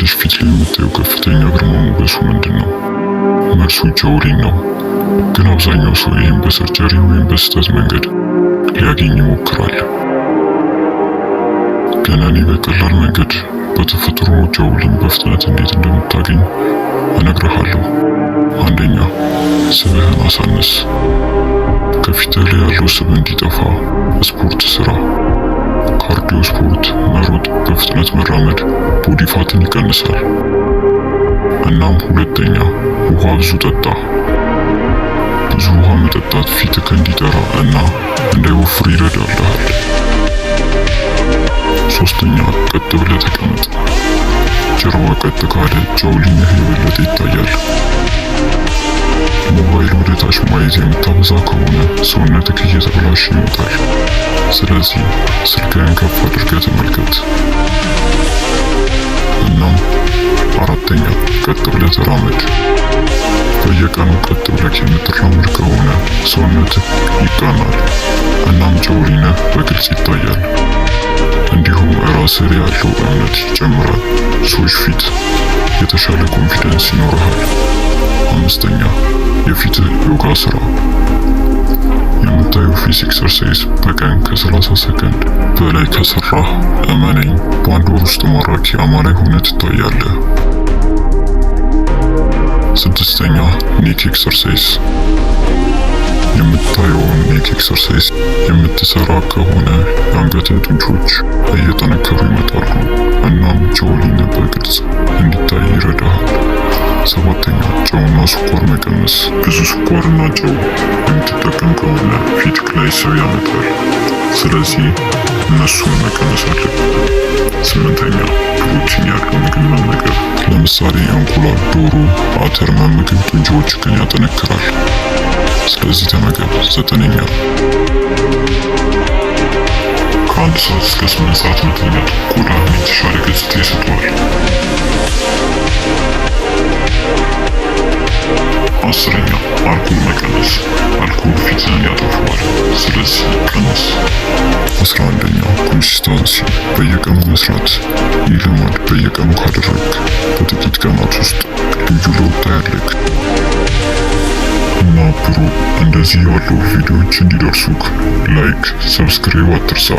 ልጅ ፊት ላይ የምታየው ከፍተኛ ግርማ ሞገሱ ምንድን ነው? መልሱ jawline ነው። ግን አብዛኛው ሰው ይህም በ surgery ወይም በስህተት መንገድ ሊያገኝ ይሞክራል። ግን እኔ በቀላል መንገድ በተፈጥሮ jawline በፍጥነት እንዴት እንደምታገኝ እነግርሃለሁ። አንደኛ፣ ስብህን አሳንስ። ከፊትህ ላይ ያለው ስብ እንዲጠፋ ስፖርት ስራ። Cardio ስፖርት፣ መሮጥ፣ በፍጥነት መራመድ body fat ን ይቀንሳል። እናም ሁለተኛ፣ ውሃ ብዙ ጠጣ። ብዙ ውሃ መጠጣት ፊትህ እንዲጠራ እና እንዳይወፍር ይረዳልሃል። ሶስተኛ፣ ቀጥ ብለህ ተቀመጥ። ጀርባ ቀጥ ካለ jawline ህ የበለጠ ይታያል። ሞባይል ወደ ታች ማየት የምታበዛ ከሆነ ሰውነትህ እየተበላሸ ይመጣል። ስለዚህ ስልክህን ከፍ አድርገህ ተመልከት። እናም አራተኛ፣ ቀጥ ብለህ ተራመድ። በየቀኑ ቀጥ ብለህ የምትራመድ ከሆነ ሰውነትህ ይቃናል፣ እናም jawline ህ በግልጽ ይታያል። እንዲሁም ራስህ ላይ ያለው እምነት ይጨምራል። ሰዎች ፊት የተሻለ confidence ይኖርሃል። አምስተኛ፣ የፊትህ ዮጋ ስራ። የምታየው face exercise በቀን ከ30 ሰከንድ በላይ ከሰራህ እመነኝ በአንድ ወር ውስጥ ማራኪ አማላይ ሆነህ ትታያለህ። ስድስተኛ፣ neck exercise። የምታየውን neck exercise የምትሰራ ከሆነ የአንገትህ ጡንቾች እየጠነከሩ ይመጣሉ፣ እናም jawline በግልጽ እንዲታይ ይረዳሃል። ሰባተኛ፣ ጨውና ስኳር መቀነስ። ብዙ ስኳርና ጨው የምትጠቀም ከሆነ ፊትህ ላይ ስብ ያመጣል። ስለዚህ እነሱን መቀነስ አለብህ። ስምንተኛ፣ ፕሮቲን ያለው ምግብ መመገብ። ለምሳሌ እንቁላል፣ ዶሮ፣ አተር መመገብ ጡንቻዎችህን ያጠነክራል። ስለዚህ ተመገብ። ዘጠነኛ፣ ከ1 ሰዓት እስከ 8 ሰዓት መተኛት ቆዳህን የተሻለ ገጽታ ይሰጠዋል። 10ኛ፣ አልኮል መቀነስ። አልኮል ፊትህን ያጠፋዋል። ስለዚህ ቀንስ። 11ኛ፣ consistency፣ በየቀኑ መስራት። ይህ ልማድ በየቀኑ ካደረግክ በጥቂት ቀናት ውስጥ ልዩ ለውጥ ታያለህ። እና bro፣ እንደዚህ ያሉ ቪዲዮዎች እንዲደርሱክ like፣ subscribe አትርሳ።